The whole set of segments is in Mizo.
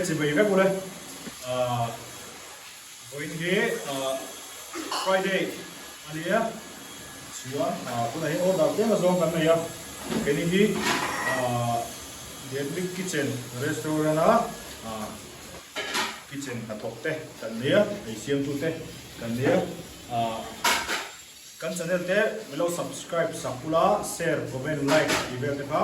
chibai vek ule. Vawiin hi Friday a nia, chuan tunah hian order tlem azawng kan nei a, keini hi The Ethnic Kitchen restaurant a kitchen hnathawk te kan nia, ei siamtu te kan nia. Kan channel te min lo subscribe sak ula, share, comment, like tih vel te kha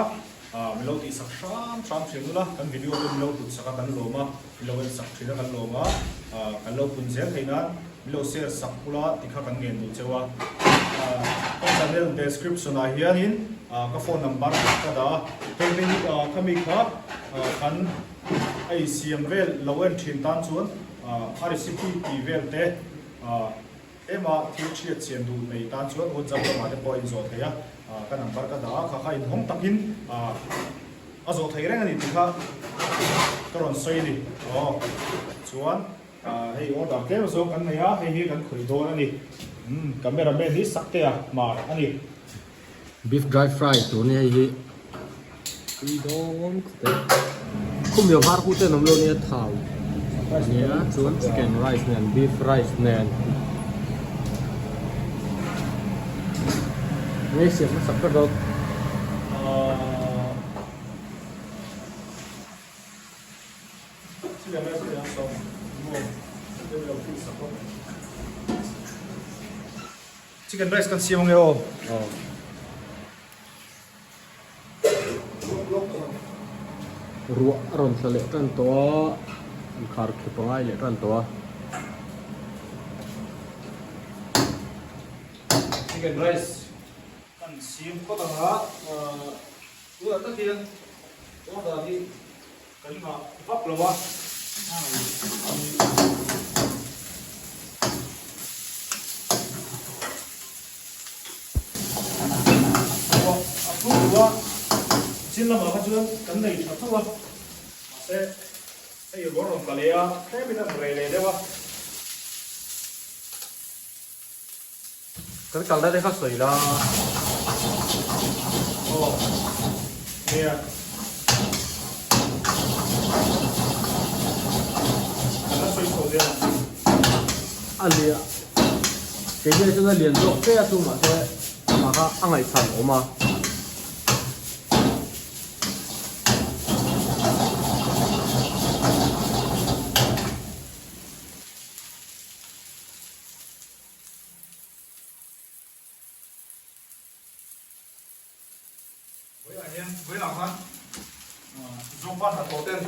min lo tih sak hram hram thin ula, kan video te min lo hlut sak a kan lawm a, min lo en sak thin a kan lawm a, kan lo pun zel theih nan min lo share sak ula tih kha kan ngen duh cheu a. Ka channel description ah hianin ka phone number ka dah a, hei te hi khami kha kan ei siam vel lo en thin tan chuan a recipe tih vel te Ema thil chhiat chian duh nei tan chuan WhatsApp lamah te pawh a inzawh thei a, ka number ka dah a, kha kha inhawng takin a zawh thei reng a ni tih kha ka rawn sawi a ni. Aw chuan hei order tlem zawk kan nei a, hei hi kan khawih dawn a ni. Camera man hi Saktea hmar a ni. Beef dry fry tur nia hei hi tui dawn khawp e. Khumi a var hu te an awm lo nia thau ania chuan chicken rice nen beef rice nen nge siam hmasak ber dawn. Chicken rice kan siam ange aw. Aw. Ruah a rawn tla leh tan tawh a, an khar khep a ngai leh tan tawh a. Chicken rice kan siam phawt ang a, tunah tak hian order hi Kan nghah vak lo a. Ruah a sur duh a, chin lamah kha chuan kan nei tha tho a, mahse hei ruah rawn tla leh a, tlemin a reh leh deuh a. Kan kalna te kha sawi la. Aw nia. Kan la sawi chho zel ang. A lian kei hian chuan a lian zawk fe a chu mahse amah kha a ngaihsan awm a. Vawilah hian vawilah khan Zopa hnathawh ten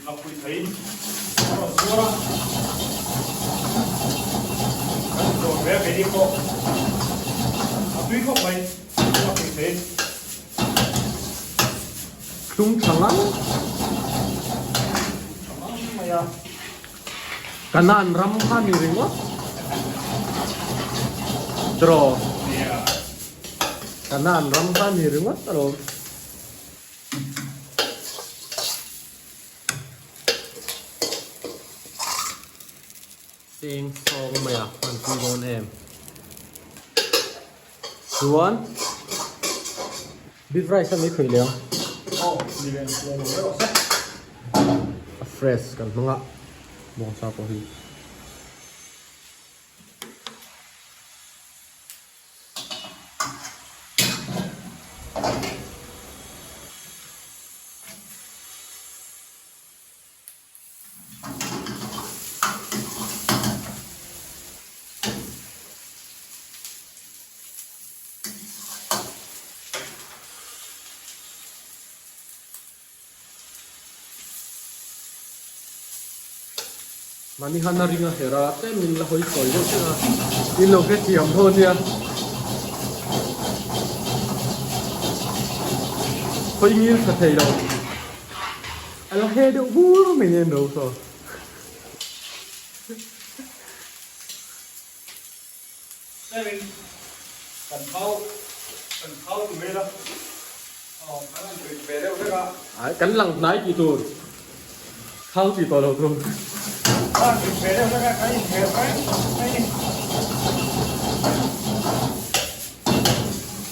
lakpui theiin a rawn zuar a, kan inzawr ve a keini pawh a tui khawp mai lakpui thei. Thlum tha ngang. Tha ngang mai a. Kanan ram kha ni ringawt. Draw. Kanan ram kha ni ringawt alawm. Seng sawng mai a an tui dawn em. Chuan beef rice a ni khawi leh ang. Aw ni ve lo lo reuh se. A fresh kan hmang a bawngsa pawh hi. Mahni khan a ring a her a, tlem min la hawi sawi deuh deuh a, in lo hrethiam dawn nia. Hawi ngil tha thei lo. A la he deuh bur mai nen ro saw. Tlemin kan phau kan phau ti mai la aw kan han rit ve deuh vek a. Ai kan lang hnai tih tur phau tih tawh lo tur. Kan han rit ve deuh vek a kan inher mai mai ni.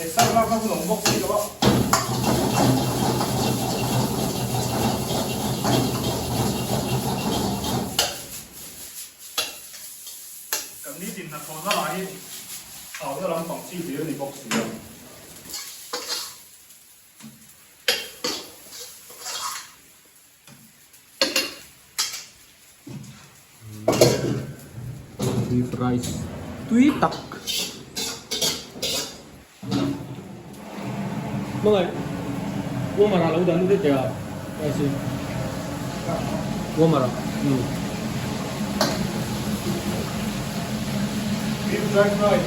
Exer lak na hun awm bawk si lo a. chi hlir a ni bawk si a. Beef rice tui tak hmangaih warmer ah lo dah lut teh a rice hi warmer ah umm. Beef dry fry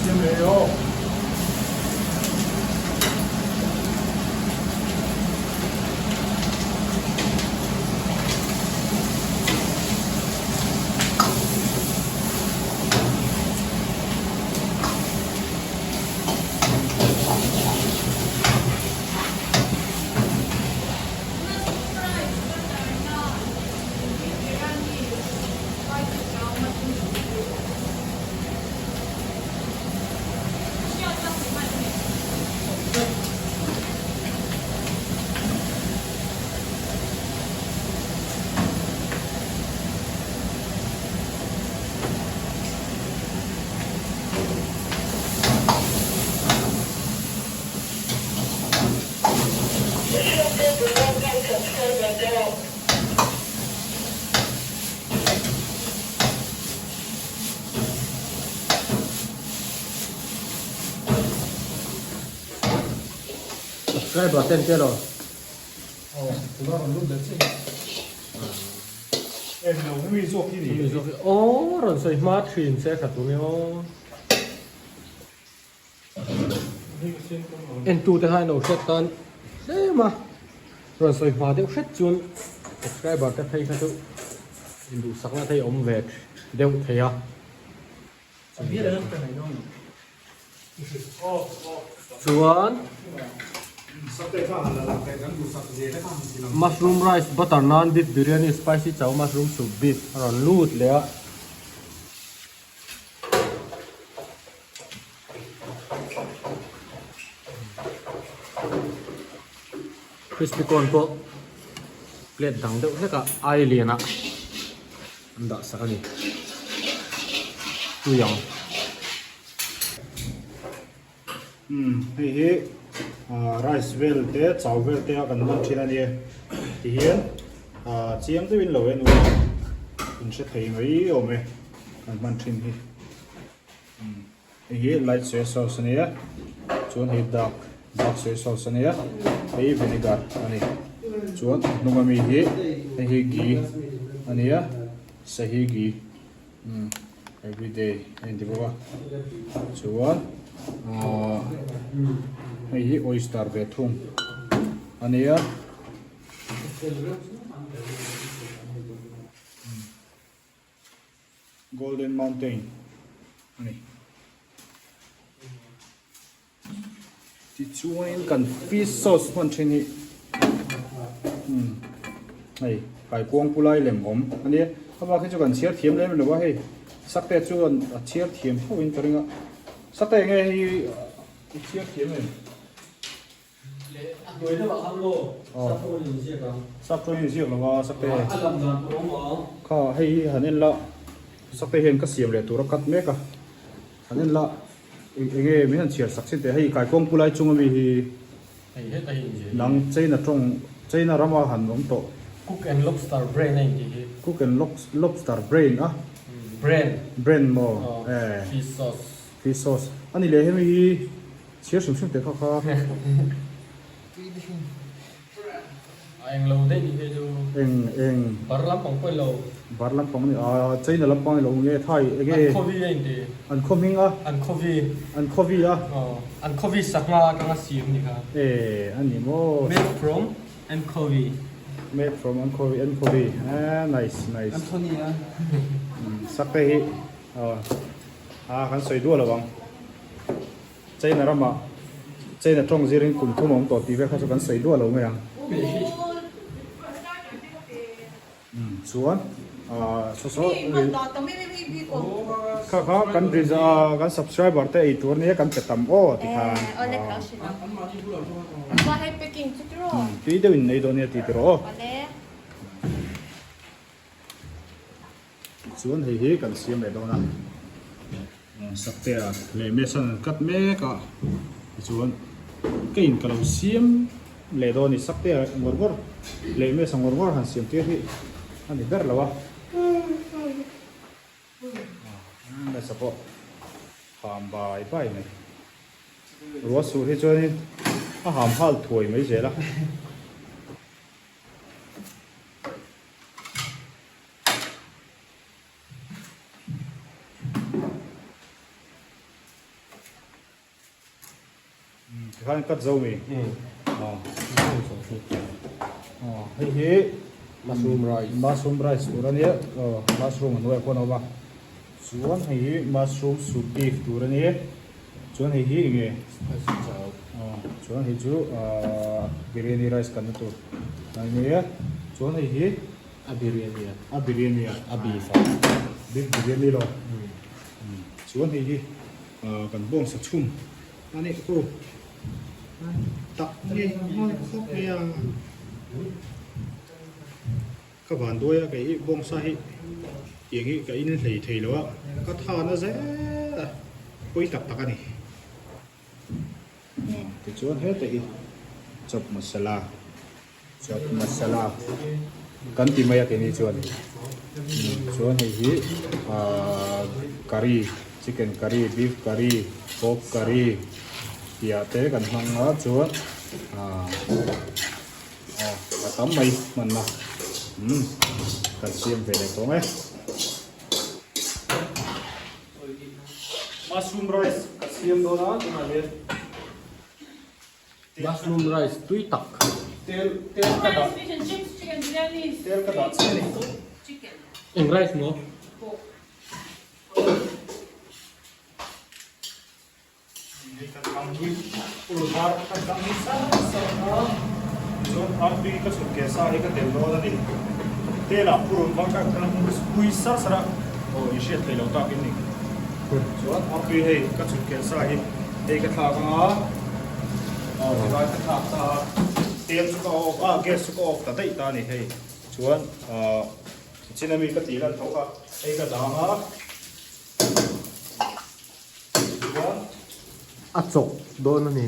siam leh aw. Subscriber ten te lo. Aw, tuna rawn lut leh chiah. En lo hemi zawk hi ni. Hemi zawk hi aw rawn sawi hma thin che kha tuni aw. Entute kha ilo hriat tan tlem a, rawn sawi hma deuh hret chuan subscriber te phei kha chu induhsakna te hi a awm ve deuh thei a. Chuan mushroom rice butter naan beef biryani spicy chow mushroom soup beef a rawn lut leh a. Crispy corn pawh plate dang deuh hlek ah ai lian ah an dah sak a ni tui ang. Umm hei hi rice vel te chau vel te a kan hman thin a nia tihian chiang deuhin lo en ula in hre thei mai awm e kan hman thin hi umm hei hi light soy sauce a nia chuan hei dark dark soy sauce a nia hei vinegar a ni chuan a hnung ami hi hei hi ghee a nia sahi ghee. Umm everyday a inti bawk a chuan ahh hei hi oyster ve thung a nia golden mountain a ni tichuanin kan fish sauce hman thin hi umm hei kaikuang pu lai lem awm a nia a bak hi chu kan chhiar thiam lem lo a hei sakte chuan a chhiar thiam tho in ka ring a sakte eng nge hei i chhiar thiam em? Sap tawngin inziak lo a sakte kha hei hi han en la sakte hian ka siam leh tur a cut mek a han en la. Eng enge min han chhiar sak chin teh hei kaikawng pu lai chung ami hi nang China tawng China rama han awm tawh. Cook and lobster brain a intih hi. Cook and lobster brain a. Brain. Brain maw eh. Fish sauce. Fish sauce ani leh hemi hi chhiar hrim hrim teh kha kha. A eng lo daih nih hei chu. Eng eng. Bar lampang pawh lo. Bar lampang ni a China lampang ni lo nge Thai enge. An khawvi a inti. An khaw hming a. An khawvi. An khawvi a. Aw an khawvi sangha atanga siam ni kha. E a ni maw. Made from an khawvi. Made from an khawvi an khawvi a nice nice. Anthony a. Sakte hi aw a kan sawi duah lo ang. China ramah China tawng zirin kum thum a awm tawh tih vel kha chu kan sawi duah lo mai ang. Chuan saw saw kha kha kan kan subscriber te ei tur ania kan pe tam aw ti khan tui deuh in nei dawn nia tih tur aw. Chuan hei hi kan siam leh dawn a. Saktea leh Mason an cut mek a tichuan ka in ka lo siam leh dawn a ni Saktea ngawr ngawr leh Mesa ngawr ngawr han siam tir hi a ni ber lo a Mesa pawh ham bai bai mai ruah sur hi chuanin a ham nghal thuai mai zel a. Tikhan cut zo mi. Hei hi mushroom rice. Mushroom rice tur a nia. Mushroom a hnuaiah khuan a awm a. Chuan hei hi mushroom soup beef tur a nia. Chuan hei hi enge? Spicy chow. Chuan hei chu biryani rice kanna tur a nia. Chuan hei hi A biryani a. A biryani a. A beef a. Beef biryani lo. Chuan hei hi kan bawngsa chhum a nih khu. Tak nge nghal khawp mai a. Ka van duai a kei hi bawngsa hi tiang hi ka in hlei thei lo a. Ka tha na zel a. Pawi tak tak a ni. Tichuan heta hi chop masala. Chop masala kan ti mai a keini chuan chuan hei hi ahh curry chicken curry beef curry pork curry tih ah te kan hmang a chuan ahh a tam mai hmanna umm kan siam ve leh tawng e. Mushroom rice ka siam dawn a tunah hian. Mushroom rice tui tak. Tel tel ka dah tel ka dah chiah a ni. Eng rice maw? Hei kan hmang hi ur var kan hmang hi sar sar a chuan artui ka chhun ke sa hi ka tel dawn a ni. Telah purun var ka kan pui sar sar a aw i hriat theih loh tak in ni. Chuan artui hei ka chhun ke sa hi hei ka thlak ang a, aw tilai ka thlak ta a, tel chu ka off a, gas chu ka off ta daih ta a ni hei. Chuan ahh chin ami ka tih lan tho kha hei ka dang a, chuan. A chawk dawn a ni.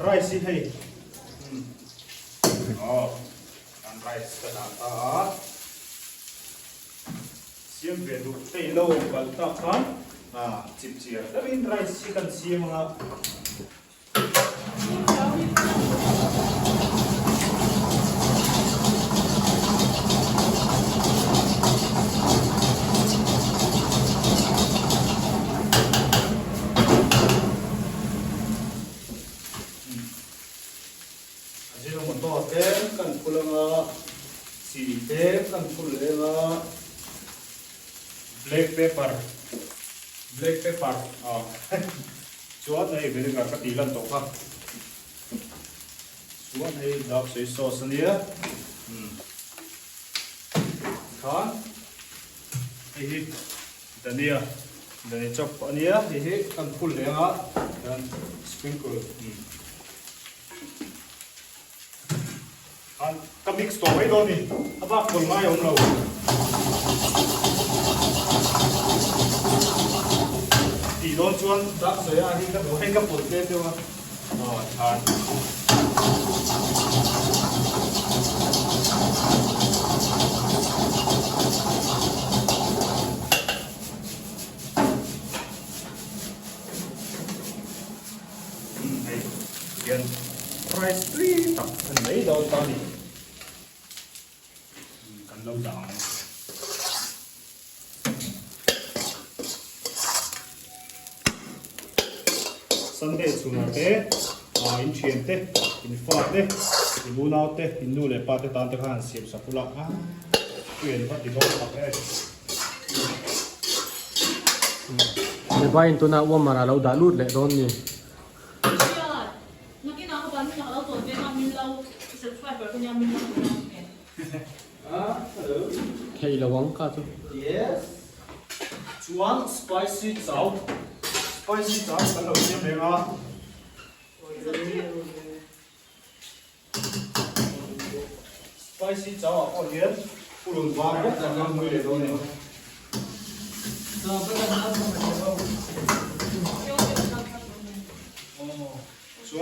Rice hi hei aw kan rice ka dah ta a. Siam ve duh thei lo palh tak khan chip chiar deuhin rice hi kan siam ang a. Ajinomoto te kan phul ang a. Chi te kan phul leng a, black pepper, black pepper ah chuan hei vinegar ka tih lan tawh kha, chuan hei dark soy sauce ania umm khan hei hi dhania, dhania chop ania hei hi kan phul leng a chuan sprinkle umm. Ka mix tawh mai dawn ni, a bak pawlh ngai a awm lo. Tih dawn chuan dark soya hi ka duh hei ka pawlh tlem deuh a, aw than. Hei hian rice tui tak a ni mai dawn ta a ni. Kan lo dah ang. Sunday chhunah te in thian te, in fa te, in unau te, in nu leh pa te tan te khan han siam sak ula a tui an va ti dawn tak em. Mipain tuna warmer a lo dah lut leh dawn ni. Theih lo ang ka chu. Yes. Chuan spicy chow. Spicy chow kan lo siam reng a. Spicy chow ah pawh hian purun var bawk kan hmang mui leh dawn a ni.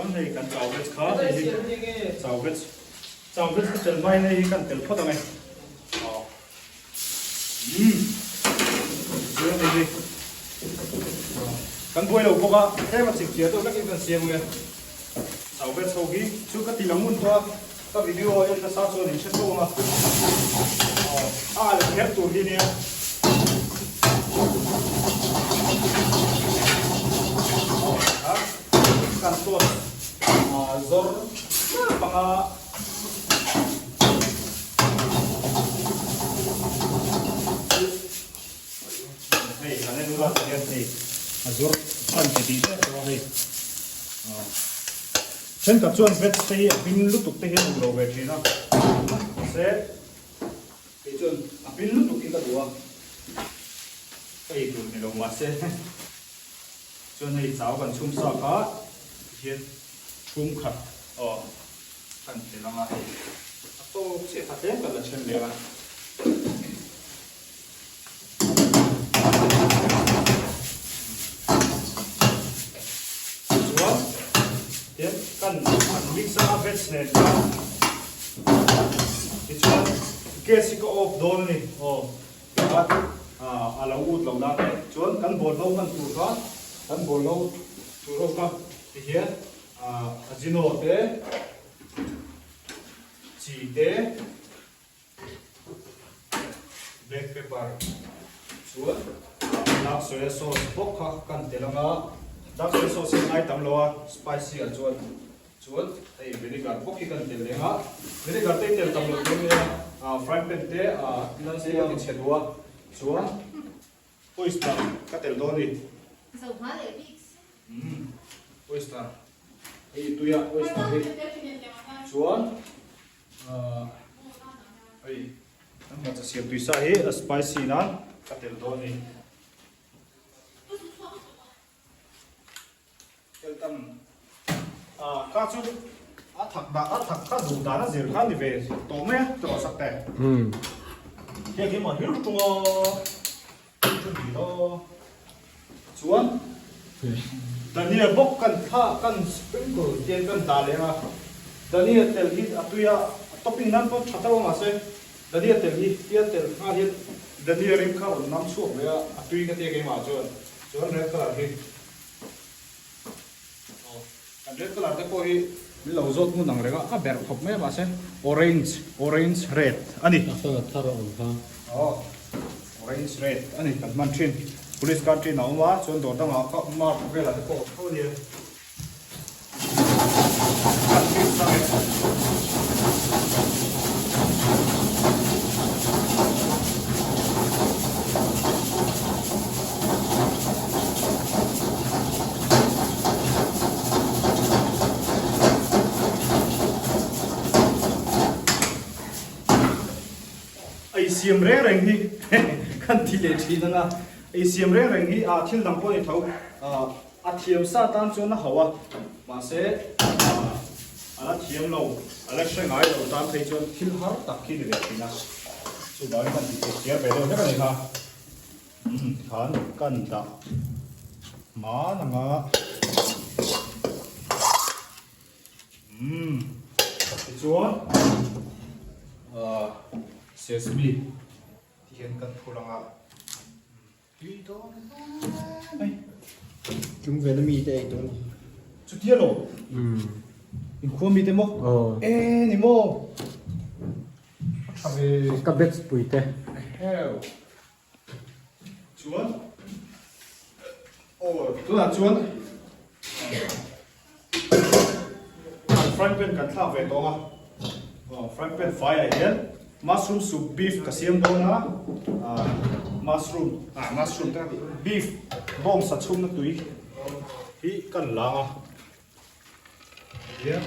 Chuan hei kan chau veg kha hei hi chau veg chau veg ka tel hmain hei hi kan tel phawt ang e. Aw. Umm. Chuan hei hi kan buai lo bawk a, tlem a chik chiah deuh hlek in kan siam ang e. Chau veg ho hi chu ka ti lang ngun tawh a, ka video en nasa chuan in hre tho ang a. Aw, a al kher tur hi nia. Kan tawt zawr panga hei kan en ula hian hei a zawr pan ti tih deuh tawh a hei thenkhat chuan veg te hi a hmin lutuk te hian awm lo ve thin a mahse Kei chuan a pin lutuk hi ka duh a, ka ei tur ni lo mahse chuan hei chau kan chhum sa kha tihian chhum khat aw kan tel ang a hei a tawk chiah kha tlem kan la then leh a. Chuan tihian kan han mix a veg nen khan. Tichuan gas hi ka off dawn a ni aw tikhan a lo ut lo nan e chuan kan bawlhlo hman tur kha kan bawlhlo tur ho kha tihian ajino te chi te black pepper chuan dark soya sauce bawk kha kan tel ang a dark soya sauce hi a ngai tam lo a spicy ah chuan Chuan hei vinegar bawk hi kan tel leng a, vinegar te hi tel tam loh tur nia, frying pan te nan se a ti chhe duh a, chuan oyster ka tel dawn a ni. Umm oyster hei tui a oyster hi chuan hei kan hmarcha siam tui sa hi a spicy nan ka tel dawn a ni. Tel tam ka chu a thak dah a thak kha duh dan a zir kha ni ve tawh mai a tawh sak te. Heng hi maw hlir tung a chu ni lo chuan Dania bawk kan thla kan sprinkle tiang kan dah leh a Dania tel hi a tui a topping nan pawh tha teuh a mahse Dania tel hi tia tel nghal hian Dania rim kha rawn nam chhuak ve a a tui ka tia keimah chuan chuan red colour hi Aw, kan red colour te pawh hi min lo zawt ngun ang reng a, a berh khawp mai a mahse orange, orange red a ni. A hran a thar a awm kha. Aw, orange red a ni kan hman thin. Police canteen a awm a, chuan dawr dangah kha mark velah te pawh a awm tho a nia. Kan mix ang e. Ei siam reng reng hi kan ti leh thin anga ei siam reng reng hi ah thil dang pawh a ni tho ah a thiam sa tan chuan a hauh a mahse ah a la thiam lo a la hre ngai lo tan phei chuan thil har tak hi ni ve thin a chuvangin kan ti thei chiar ve deuh hlek a ni kha. Khan kan dah hman ang a. Umm tichuan sesame ti hian kan phur ang a. Tui dawn hle mai. Chung vela mi te ei dawn ni. Chutia lo. Umm inkhua mi te maw? E ni maw? A tha ve. Ka batch pui te. Eheu. Chuan aw tunah chuan kan frying pan kan thlak ve tawng a aw frying pan fai ah hian mushroom soup beef ka siam dawn a ah mushroom ah mushroom beef bawngsa chhumna tui hi kan lang a hian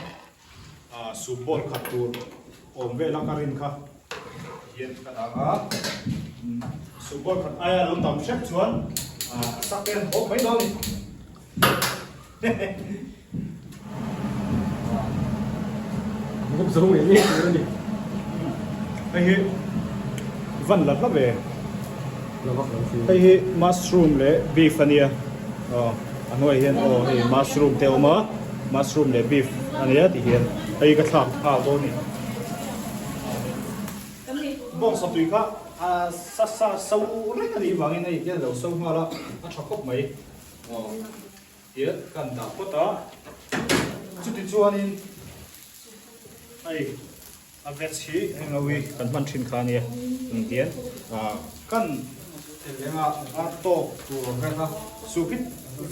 ah soup bowl khat tur awm vel a ka rin kha hian ka dang a soup bowl khat aia lo tam hrep chuan ah a sak te an hawk mai dawn a ni hehe. Bawk zo ngei ngei tur a ni. Hei hi van la hla ve. La vak lo si. Hei hi mushroom leh beef a nia. Aw a hnuaiah hian aw hei mushroom te a awm a. Mushroom leh beef a nia ti hian hei ka thlak nghal dawn a ni. Bawngsa tui kha a sa sa so reng a nih vangin hei hian a lo so nghal a, a tha khawp mai. Aw tihian kan dah phawt a, chuti chuanin hei A veg hi heng ho hi kan hman thin kha ania eng tian kan tel eng a a tawk tur ang reng a soup hi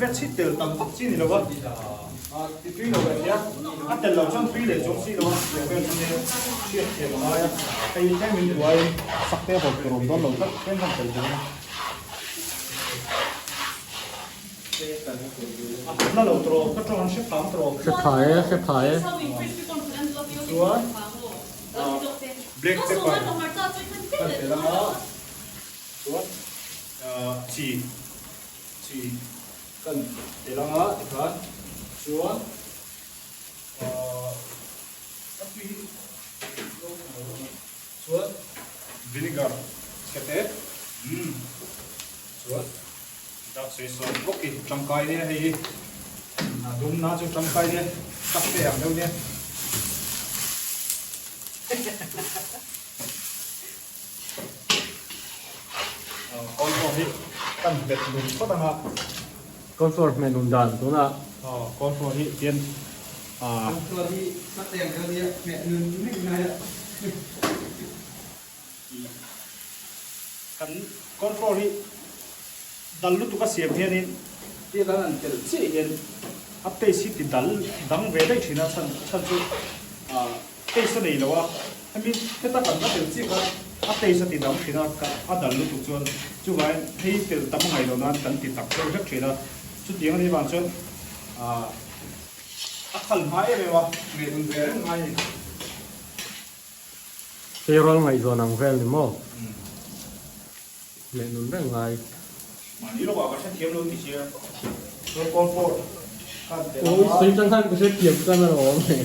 veg hi tel tam vak chi ni lo a ti tui lo leh nia a tel lo chuan tui leh chuang si lo a tiang vel chu nia hriat thiam a ngai a hei tlem in duaiin sak te a bawlh tur awm dawn lo tlat tlem khan tel dawn a. Na lo tawh ka tawng an hre phang tawh. Hre pha e, hre pha e. Chuan black pepper kan tel anga chuan chi chi kan tel anga tikhan chuan a tui chuan vinegar chhe te chuan Dak sawi sawi bawk i tangkai nia hei hi a dum na chu tangkai nia tak te ang deuh nia. Cornflour hi kan hmet nun phawt ang a. Cornflour hmet nun dan tunah. Cornflour hi tian Cornflour hi tak te ang deuh nia hmet nun mek ngai a. Kan control hi dal lutuk a siam hianin tia kan han telh chiah hian a taste hi ti dal dang ve daih thin a chhan chhan chu ah taste a nei lo a hemi heta kan va telh chiah khan a taste a ti dang thin a a dal lutuk chuan chuvangin hei telh tam a ngaih loh nan kan ti tak deuh hlek thin a chutiang anih vang chuan ah a khal hma em em a ngaihven ve reng ngai a ni. Tleirawl ngaihzawn ang vel ni maw? Leh nun reng ngai. Mahni lawkah ka hrethiam lo ti sia. Chuan Kawlpawr khan tel ang a. Sawi tang khan ka hrethiam tan a lo awm e.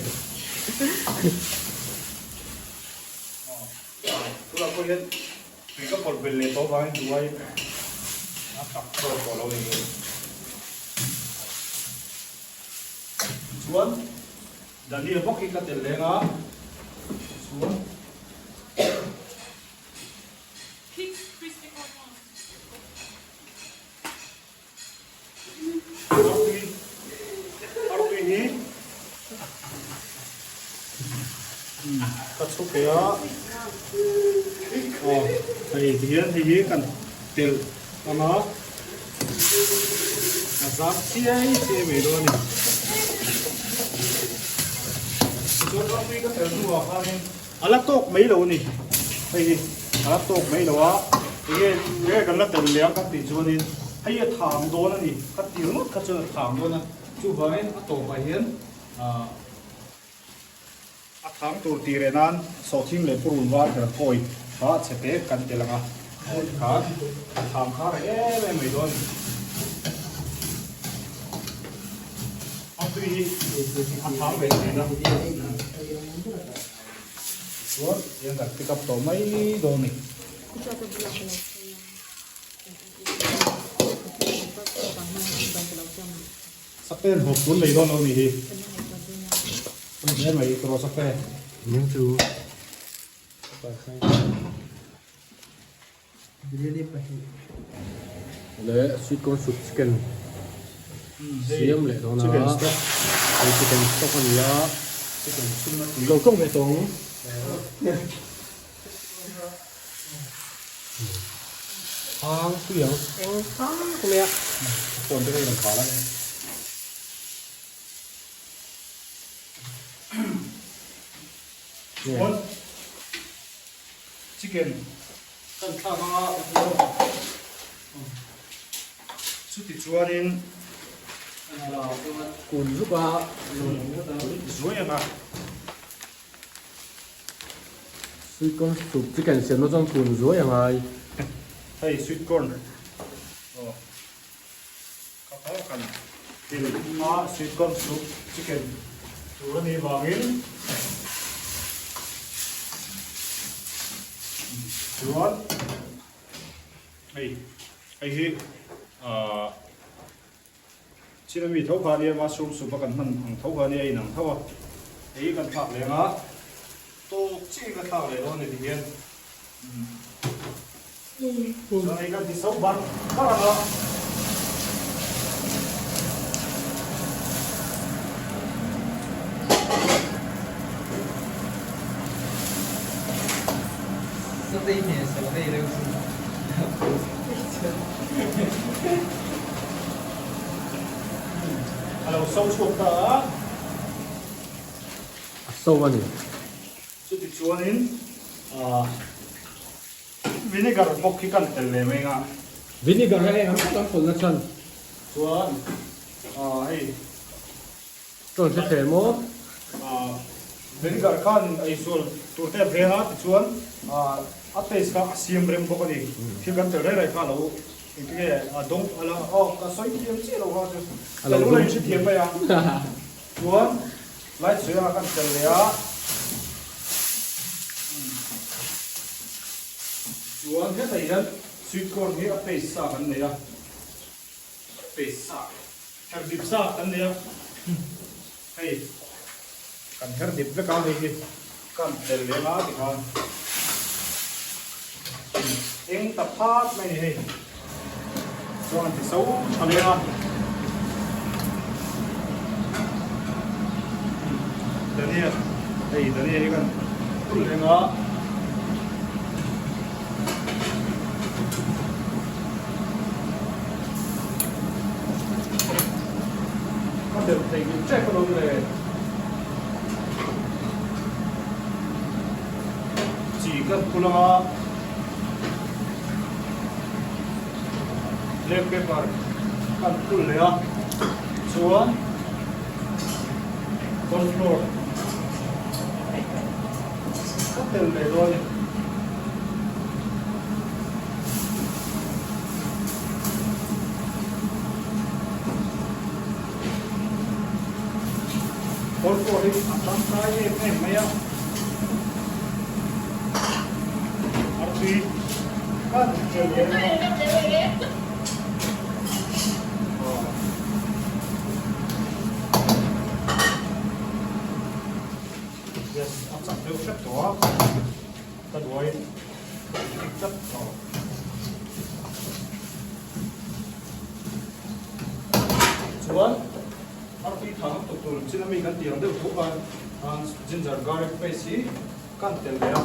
Tunah pawh hian tui ka pawlh belh leh tawh avangin duhaiin a tak tawk tawh lo ni. Chuan. Daniel bawk hi ka tel leng a, chuan. Artui, artui hi ka chhu pe a, aw hei tihian hei hi kan telh ang a. A zam chiai chiai mai dawn a ni. Chuan ramri ka tel hnuah khanin a la tawk mai lo a ni. Hei hi a la tawk mai lo a, enge enge kan la tel leh ang kan tih chuanin hei a thang dawn a ni. Ka tir ngawt kha chuan a thang dawn a, chuvangin a tawpah hian ah A thang tur tih reh nan sawhthing leh purun var her kawi kha chhe te kan tel ang a, hei khan a thang kha reh em em mai dawn a ni. A tui hi a thang ve thin a, tichuan tiang kan pick up tawh mai dawn a ni. Sakte an hawp tun mai dawn lo ni hi. Tun hle mai tawh sakte. Ning chu. Le sweet corn soup chicken siam leh dawn a. Chicken stock. Hei chicken stock a ni a. Chicken chhung a tui. Lo tawng ve tawng. Hang tui ang eng tak mai a. Phone te ka in khar a ni. Chuan chicken kan thlak anga chuti chuanin kun zuk a zuai anga. Sweet corn soup chicken siam na chuan kun zuai a ngai. Hei sweet corn aw ka kha kan til a sweet corn soup chicken tur a nih vangin chuan hei hei hi ahh. Chin ami tho kha ania mushroom soup a kan hman ang tho kha ania a inang tho a. Hei hi kan thlak leh ang a, tawk chiah in ka thlak leh dawn a ni ti hian. Chuan hei kan ti so bar bar ang a. Satei hmel sa nei reuh chu. A lo so chhuak ta a. A so a ni. Chuti chuanin vinegar bawk hi kan tel leh mai ang a. Vinegar hi eng ang tak an pawlh na chhan? Chuan hei. Chawn hre thleh maw? Vinegar khan eizual tur te a veng a, tichuan a taste kha a siam rem bawk a ni. Thil kan tel reng reng kha a lo engtinge a dawng a la aw ka sawi thiam chiah lo kha chu tel ula in hre thiam mai a. Chuan light soya kan tel leh a. Chuan hetah hian sweet corn hi a paste sa kan nei a, paste sa. Her dip sa kan nei a, hei kan her dip vek a, hei hi kan tel leng a tikhan eng ta phat mai a ni hei, chuan an ti so tha leng a, dhania hei dhania hi kan phul leng a. Ka belh thei duh tep alawm le. Chi ka phul anga black pepper kan phul leh a chuan corn flour ka tel leh dawn a ni. Kawr pawh hi a tangkai em em mai a, artui khan tel leh a. Yes, a chak deuh hrep tawh a, ka duai tik tlat tawh. Chuan artui thang tuk tur chin ami kan tih ang deuh tho khan ginger garlic paste hi kan tel leh a.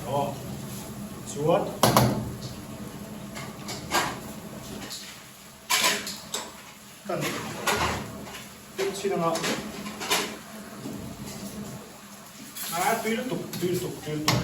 Aw chuan kan tui chhin anga a tui lutuk tui lutuk tui lutuk.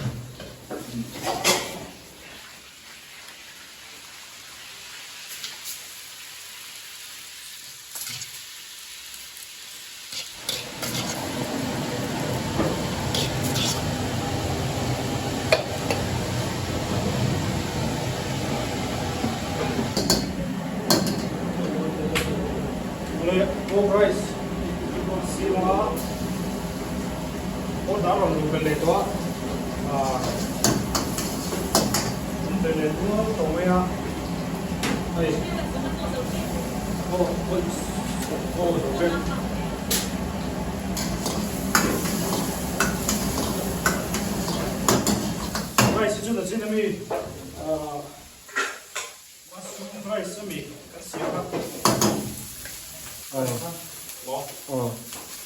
Pork rice siam anga order rawn luh belh leh tawh a awm belh leh nual tawh mai a hei aw aw zo vek. Rice hi chu nachin ami mushroom rice ami kan siam a aw aw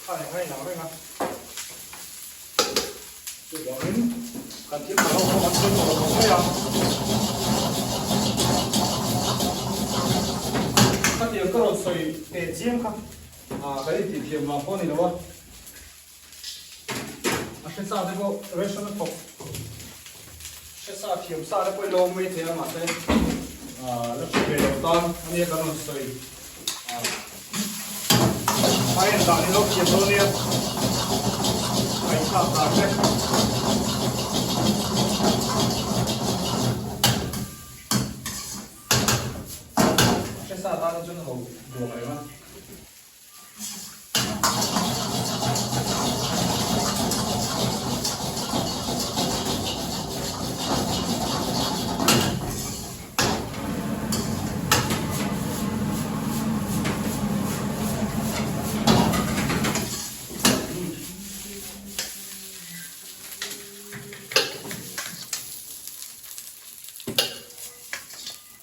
kha eng a inang reng a chuvangin kan thil tha ho pawh kan sawi tawh lo mai a khatiang ka rawn sawi teh chiang kha kan intih thiam vang pawh a ni lo a. A hre sa te pawh ration a thawk hre sa thiam sa te pawh i lo awm mai thei a mahse la hre ve lo tan a nia kan rawn sawi a en dan hi lo thiam dawn nia a inthlak dan vek. A hre sa tan hi chuan a ho duang reng a.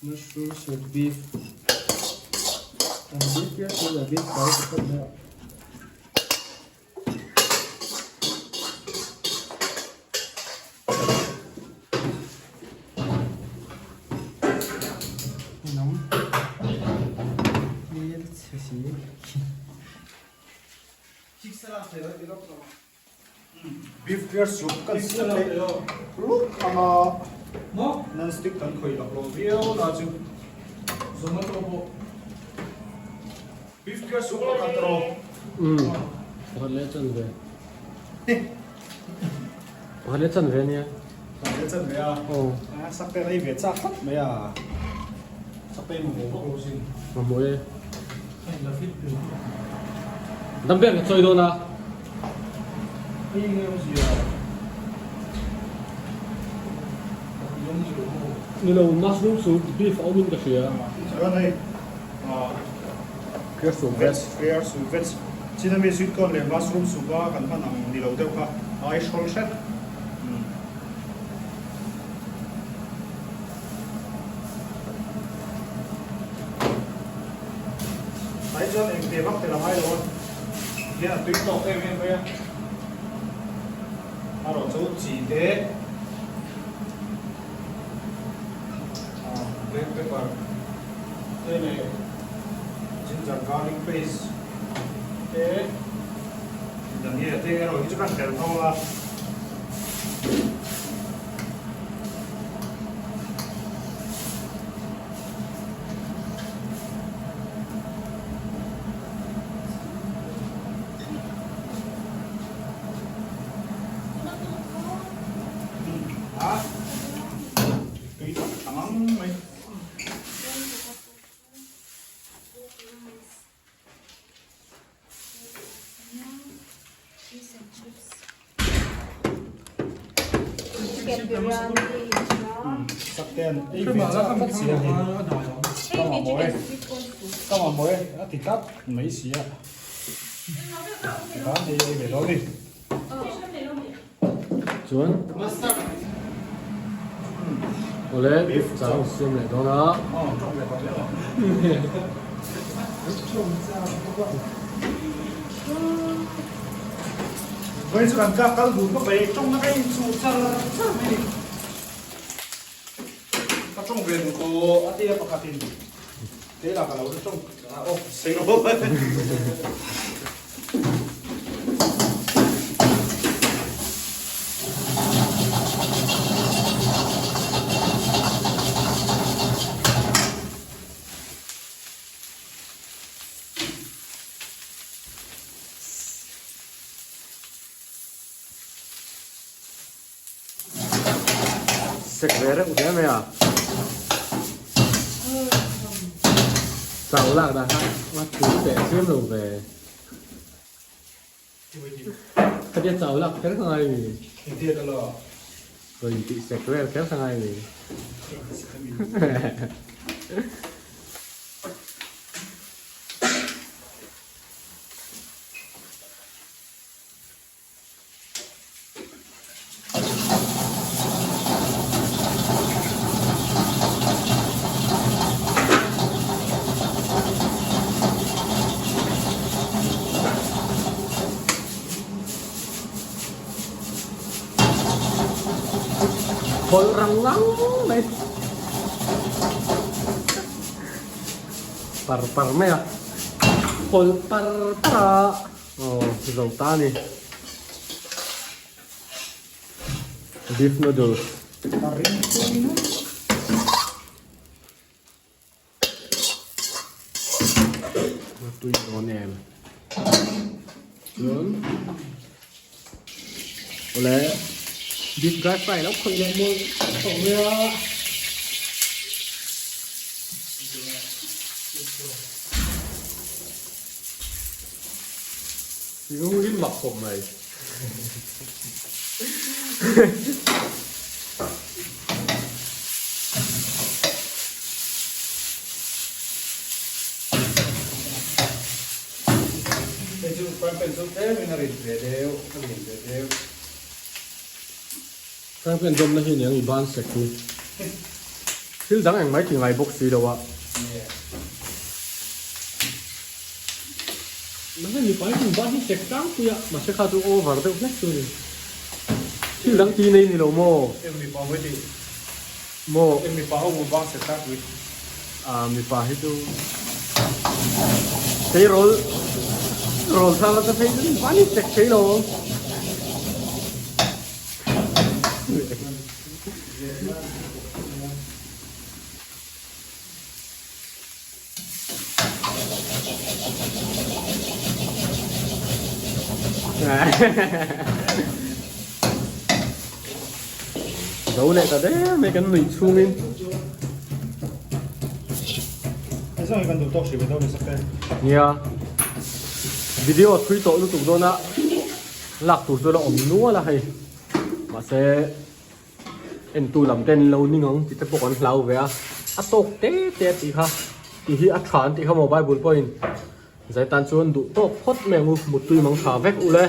Mushroom soup beef an beef piah chu leh beef fry te khawp mai a. Nung hmel chhe si. Beef clear soup kan siam theih luk anga non stick kan khawih lak lo viau na chu Zomato pawh beef clear soup a khat rawh. Umm pakhat leh chan ve pakhat leh chan ve ania. Pakhat leh chan ve a. Aw. Sak te rei ve chak tlat mai a. Sak te mamawh vak lo sin. Mamawh e. Dam ber ka chawi dawn a. Hei nge awmzia? Ni lo, mushroom soup beef a awmin ka hria. Chuan hei Clear soup veg. Clear soup veg. Chinami sweet corn leh mushroom soup a kan hman ang ni lo deuh kha a ai hrawl hret. Tlai chuan eng te vak tel a ngai lo a, hian a tui tawk em em mai a, a rawh chu chi te black pepper te leh ginger garlic paste te dhania te erawh hi chu kan tel tho a. Ka mamawh e, a ti tlat mai si a. Tikhan hei ei ve dawn ni. Chuan awle chang siam leh dawn a. Vawiin chu kan kak kal dun khawp mai, tawng na ka inchuh char char mai ni. Ka tawng ve duh tawh a tia pakhatin kei lah ka lo la tawng a aw sei lo. Sek ve reuh hle mai a. Chau lak dah kha a tui teh chiam lo ve. Khatia chau lak kher kha ngai mi. Rawn intih sek vel kher kha ngai mi. Khawlh rang ngang mai par par mai a khawlh par par a. Aw zo ta a ni. Beef noodles. A tui dawn em. Chuan awle beef dry fry lo khawih leh mawi tawh mai a. Lung hi mak khawp mai. Hei chu frying pan chu tlem in a rit ve deuh, a lian ve deuh. Frying pan dawmna hi aniang i ban sek hi. Thil dang engmah i ti ngai bawk si lo a. Mahse mipa hi chu ban hi sek tlangpui a, mahse kha chu over deuh hlek chu a ni. Thil dang ti nei ni lo maw? Eng mipa hawi tih? Maw? Eng mipa ho maw bang sek tlangpui? Ah mipa hi chu tleirawl rawl thlang nasa phei chu ban hi sek thei lo. Zo leh ta der mai kan nuih chhungin. Hei kan duh tawk hri ve dawn ni sak e. Nia. Video thui tawh lutuk dawn a lak tur chu la awm nual a hei. Mahse Entu lam te an lo ning ang tih te pawh kan hlau ve a, a tawk te te a tih kha tih hi a tha an tih kha maw Bible pawhin zai tan chuan duh tawk phawt mai ang u, muttui mang tha vek ule.